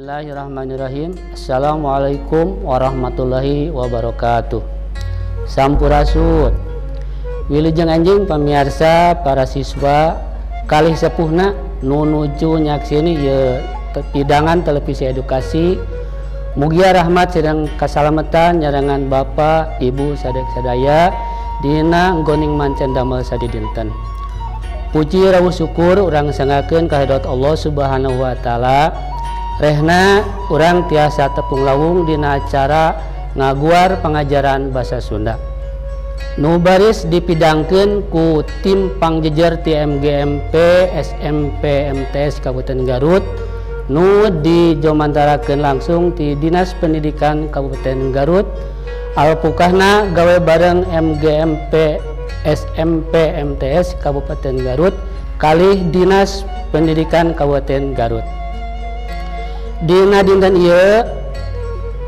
Bismillahirrahmanirrahim. Assalamualaikum warahmatullahi wabarakatuh. Sampurasun. Wilujeng anjing pemirsa para siswa kalih sepuhna nu nuju nyaksini ieu pidangan televisi edukasi. Mugia rahmat sedang kasalamatan nyarengan Bapak Ibu sadek sadaya dina nggoning mancen damel sadidinten. Puji rawuh syukur urang sanggakeun ka Allah Subhanahu wa taala. Rehna urang tiasa tepung lawung dina acara ngaguar pengajaran bahasa Sunda. Nu baris dipidangkeun ku tim pangjejer ti MGMP SMP MTS Kabupaten Garut nu dijomantarakeun langsung ti Dinas Pendidikan Kabupaten Garut. Alpukahna gawe bareng MGMP SMP MTS Kabupaten Garut kalih Dinas Pendidikan Kabupaten Garut. Dina dinten ieu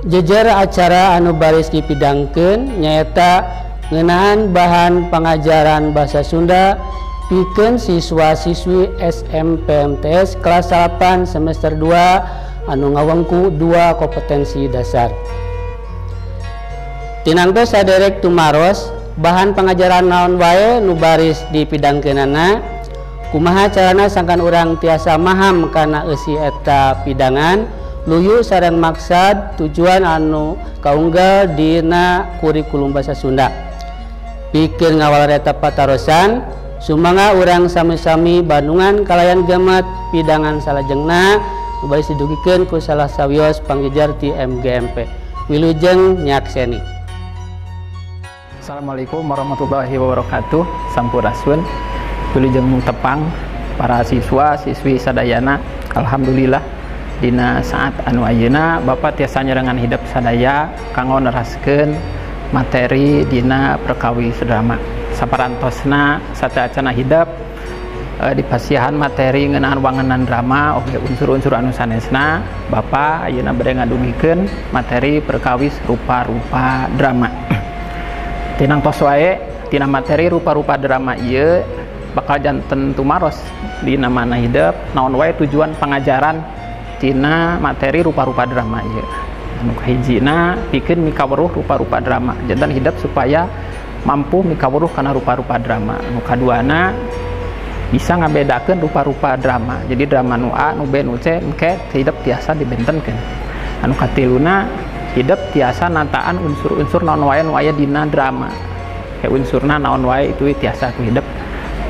jejer acara anu baris dipidangkeun nyaeta ngeunaan bahan pangajaran bahasa Sunda pikeun siswa-siswi SMP MTS kelas 8 semester 2 anu ngawengku 2 kompetensi dasar. Tinangtos saderek tumaros bahan pangajaran naon wae nu baris dipidangkeunana, kumaha carana sangkan urang tiasa maham kana eusi eta pidangan luyu sareng maksad tujuan anu kaunggal dina kurikulum bahasa Sunda. Pikeun ngawal eta patarosan, sumangga urang sami-sami bandungan kalayan gemet pidangan salajengna nu baris didugikeun ku salah sawios pangjejer ti MGMP. Wilujeng nyakseni. Assalamualaikum warahmatullahi wabarakatuh. Sampurasun. Wilujeng tepang para siswa siswi sadayana. Alhamdulillah dina saat anu ayeuna Bapak tiasa nyerengan hidep sadaya kanggo neraskeun materi dina perkawis drama. Saparantosna sateuacanna hidep dipasihan materi ngeunaan wangenan drama oge unsur-unsur anu sanesna. Bapak ayeuna bade ngadugikeun materi perkawis rupa-rupa drama. Tinang tos wae tina materi rupa-rupa drama ieu bakal janten tumaros dina mana hidep naon wae tujuan pangajaran tina materi rupa-rupa drama ieu. Anu kahijina pikeun mikaweruh rupa-rupa drama, janten hidep supaya mampu mikaweruh kana rupa-rupa drama. Anu kaduana bisa ngabedakeun rupa-rupa drama, jadi drama nu A, nu B, nu C engke hidep tiasa dibentenkeun. Anu katiluna hidep tiasa nataan unsur-unsur naon wae nu aya dina drama, kayak unsurna naon wae itu tiasa ku hidep.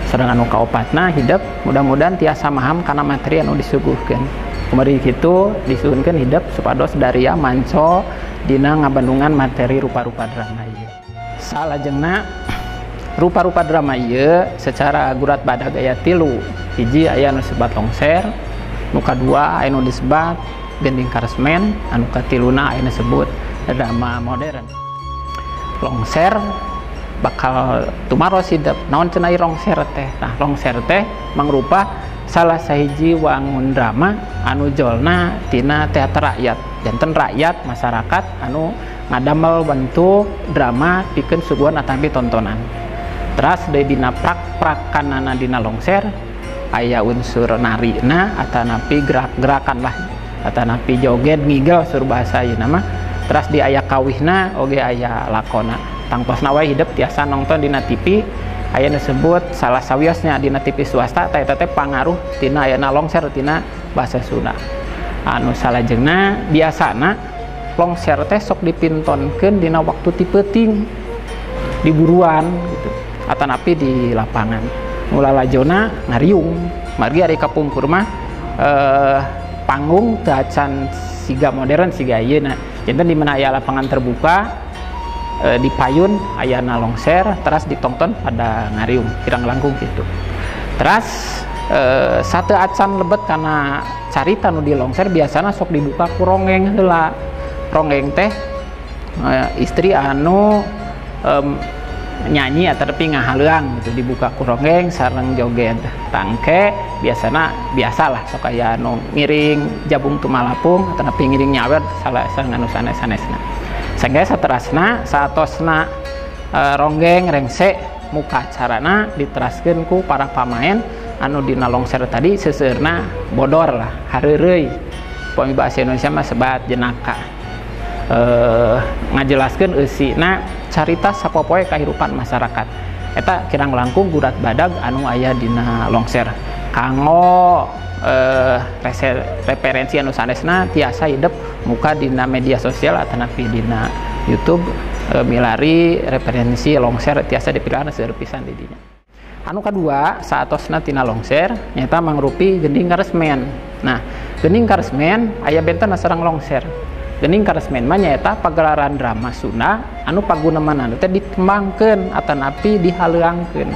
Sedang anu kaopatna hidep mudah-mudahan tiasa maham kana materi anu disuguhkeun. Kumari kitu disuhunkeun hidep supados daria manco dina ngabandungan materi rupa-rupa drama ieu. Salajengna rupa-rupa drama ieu secara gurat badag aya tilu. Hiji aya anu disebat longser, nu kadua aya nu disebat gending karesmen, anu katiluna aya nu disebut drama modern. Longser bakal tumaros hidep. Naon cenah longser teh? Nah, longser teh mangrupa salah sahiji wangun drama anu jolna tina teater rakyat. Janten rakyat masyarakat anu ngadamel bentuk drama pikeun suguhan atawi tontonan. Teras deui dina prak-prakanana dina longser aya unsur narina atanapi gerak-gerakan lah, atanapi joget ngigel sur bahasa ayeuna mah. Teras di aya kawihna oge aya lakona. Tangtosna wae hidep tiasa nonton dina TV aya nu disebut salah sawiosnya dina TV swasta ta eta teh pangaruh tina ayana longser tina bahasa Sunda. Anu salajengna biasana longser teh sok dipintonkeun dina waktu ti peuting di buruan gitu atanapi di lapangan. Nu lalajona ngariung margi ari kapungkur mah panggung teu acan siga modern siga ayeuna. Janten di mana aya lapangan terbuka di payun ayana longser teras ditonton pada ngariung kirang langkung gitu. Teras sate acan lebet karena carita nu di longser biasana sok dibuka ku ronggeng heula. Ronggeng teh istri anu nyanyi atau tapi ngahaleuang gitu, dibuka ku ronggeng sareng joget tangke biasana biasalah sok aya anu ngiring jabung tumalapung atau tapi ngiring nyawer salah sareng anu sanes-sanesna. Sehingga saterasna saatosna ronggeng rengse muka acarana diteraskeun ku para pamain anu dina longser tadi seuseurna bodor lah hareureuy. Upami bahasa Indonesia mah sebat jenaka. Ngajelaskeun eusina carita sapopoe kahirupan masyarakat. Eta kirang langkung gurat badag anu aya dina longser. Kanggo referensi anu sanesna tiasa hidep muka dina media sosial atanapi dina YouTube milari referensi longser tiasa dipilih seueur pisan di dinya. Anu kadua saatosna tina longser nyaeta mangrupi gending karesmen. Nah, gending karesmen aya benten sareng longser. Gending karesmen mah nyaeta pagelaran drama Sunda anu pagunemanana teh ditembangkeun atanapi dihaleuangkeun.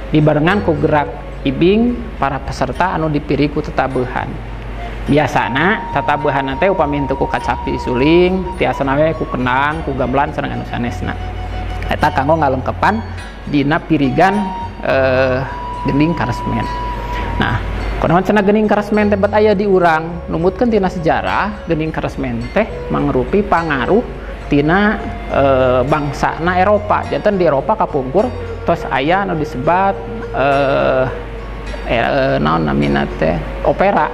Dibarengan ku gerak ibing para peserta anu dipiri ku tetabuhan. Biasana tatabuhan teh upami henteu ku kacapi suling, tiasana we ku kendang, ku gamelan sareng anu sanesna. Eta kanggo ngalengkepan dina pirigan gending karesmen. Nah, kunaon cenah gending karesmen teh bet aya di urang, numutkeun tina sejarah gending karesmen teh mangrupi pangaruh tina bangsana Eropa. Janten di Eropa kapungkur tos aya anu disebat naon namina teh opera.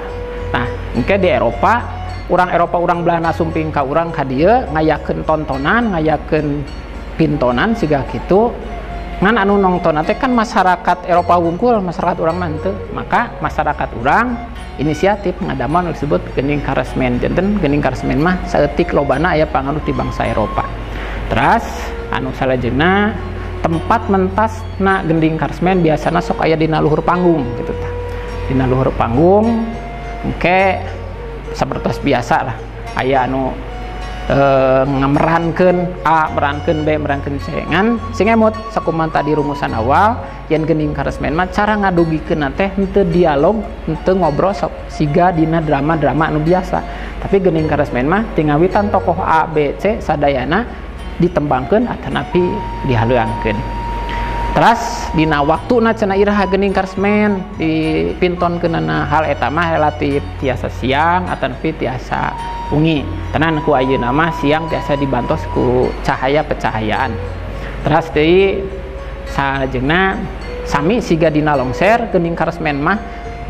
Nah, engke di Eropa, urang Eropa urang Belanda sumping ka urang ka dieu ngayakeun tontonan, ngayakeun pintonan siga kitu. Ngan anu nongton teh kan masyarakat Eropa wungkul, masyarakat urang mah henteu. Maka masyarakat urang inisiatif ngadamel nu disebut gending karesmen. Janten gending karesmen mah saeutik lobana aya pangaruh di bangsa Eropa. Teras anu salajengna tempat mentasna gending karesmen biasana sok aya dina luhur panggung gitu tah. Dina luhur panggung engke sapertos biasa lah aya anu ngamerankeun A, merankeun B, merankeun C. Ngan sing emut sakumaha tadi rumusan awal yen gending karesmen mah cara ngadugikeun teh henteu dialog, henteu ngobrol sok siga dina drama-drama anu biasa. Tapi gending karesmen mah tingawitan tokoh A, B, C sadayana ditembangkeun atanapi dihaleuangkeun. Teras dina waktuna cenah iraha gending karesmen dipintonkeunana hal eta mah relatif tiasa siang atanapi tiasa wengi. Tenan ku ayeuna mah siang tiasa dibantos ku cahaya pecahayaan. Teras deui salajengna sami siga dina longser gending karesmen mah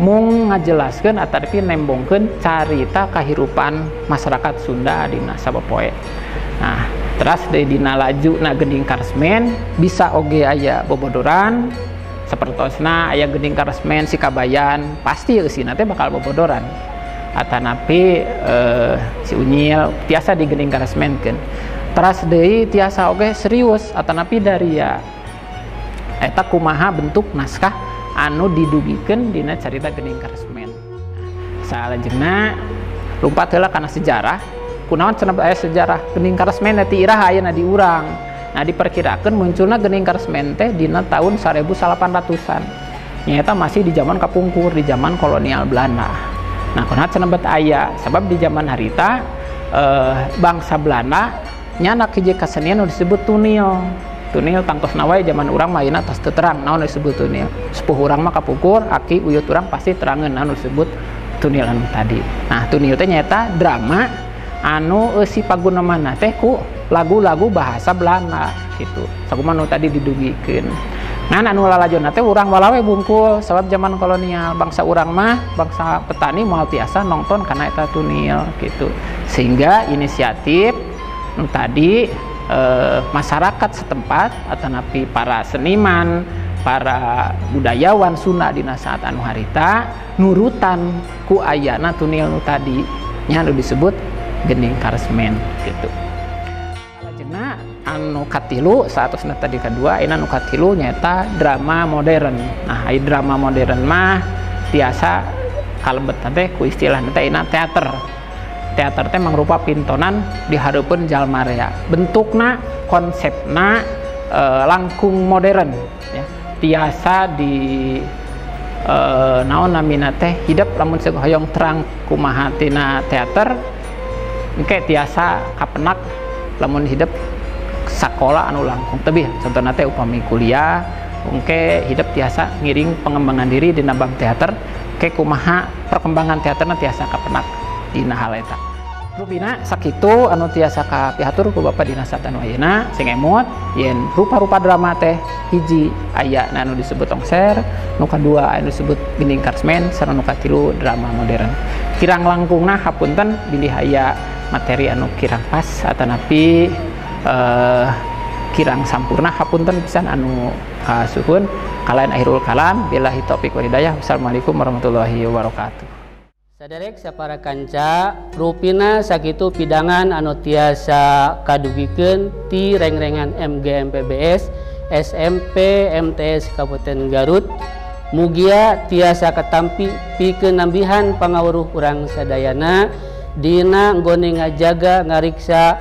mung ngajelaskeun atanapi nembongkeun carita kahirupan masyarakat Sunda dina sapopoe. Nah, teras deui dina lajuna gending karesmen bisa oge aya bobodoran sapertosna aya gending karesmen si kabayan pasti eusina teh bakal bobodoran atanapi si unyil tiasa di gending karesmenkeun. Teras deui tiasa oge serius atanapi daria eta kumaha bentuk naskah anu didugikeun dina carita gending karesmen. Salajengna lumpat heula kana sejarah. Kunaon cenah aya sejarah gending karesmen ti iraha ayeuna di urang. Nah, diperkirakeun munculna gending karesmen teh dina tahun 1800-an. Nyaeta masih di zaman kapungkur, di zaman kolonial Belanda. Nah, kunaon cenah bet aya? Sabab di zaman harita bangsa Belanda nyanak hiji kasenian nu disebut tunil. Tunil tangtosna wae zaman urang mah ayeuna tos teu terang naon disebut tunil. Sepuh urang mah kapungkur, aki uyut urang pasti terangeun naon disebut tunil anu tadi. Nah, tunil teh nyaeta drama anu eusi pagunemanna teh ku lagu-lagu bahasa Belanda gitu. Sakumaha nu tadi didugikeun. Ngan anu lalajonna teh urang walawe bungkul sabab zaman kolonial bangsa urang mah bangsa petani moal tiasa nongton kana eta tunil gitu. Sehingga inisiatif nu tadi masyarakat setempat atanapi para seniman, para budayawan Sunda dina saat anu harita nurutan ku ayana tunil nu tadi nya anu disebut gending karesmen gitu. Salajengna anu katilu saatosna tadi kadua ayeuna anu katilu nyaeta drama modern. Nah, aya drama modern mah tiasa kalebet teh ku istilahna teh ayeuna teater. Teater teh mangrupa pintonan di hareupeun jalma rea. Bentukna, konsepna langkung modern ya. Tiasa di naon namina teh hidep lamun hoyong terang kumaha tina teater engke tiasa kapenak lamun hidep sakola anu langkung tebih. Contohna teh upami kuliah engke hidep tiasa ngiring pengembangan diri dina bab teater engke kumaha perkembangan teaterna tiasa kapenak dina hal eta. Rupina sakitu anu tiasa kapihatur ku Bapak dina saat anu ayeuna sing emut yen rupa-rupa drama teh hiji aya anu disebut longser, nu kadua anu disebut gending karsmen, sareng nu katilu drama modern. Kirang langkungna hapunten bilih aya materi anu kirang pas atanapi kirang sampurna, hapunten pisan anu kasuhun. Kalayan akhirul kalam, billahi taufik wal hidayah. Wassalamualaikum warahmatullahi wabarakatuh. Saderek sapara kanca, rupina sakitu pidangan anu tiasa kadugikeun ti rengrengan MGMPBS SMP MTS Kabupaten Garut. Mugia tiasa katampi pikeun nambihan pangawuruh urang sadayana dina nggone ngajaga ngariksa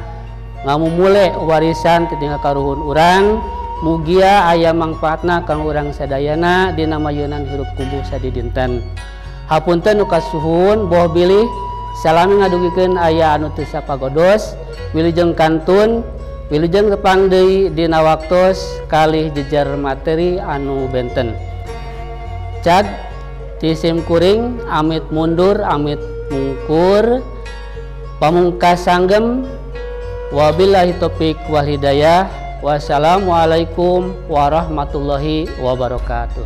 ngamumule warisan ti karuhun urang. Mugia aya mangfaatna kanggo urang sadayana dina mayunan hirup kubu sadidinten. Hapunten nu kasuhun boh bilih salami ngadugikeun aya anu teu sapagodos, wilujeng kantun, wilujeng tepang deui dina waktos kalih jejer materi anu benten. Cag tisim kuring amit mundur amit mungkur pamungkas sanggem, wabillahi taufik wal hidayah, wassalamualaikum warahmatullahi wabarakatuh.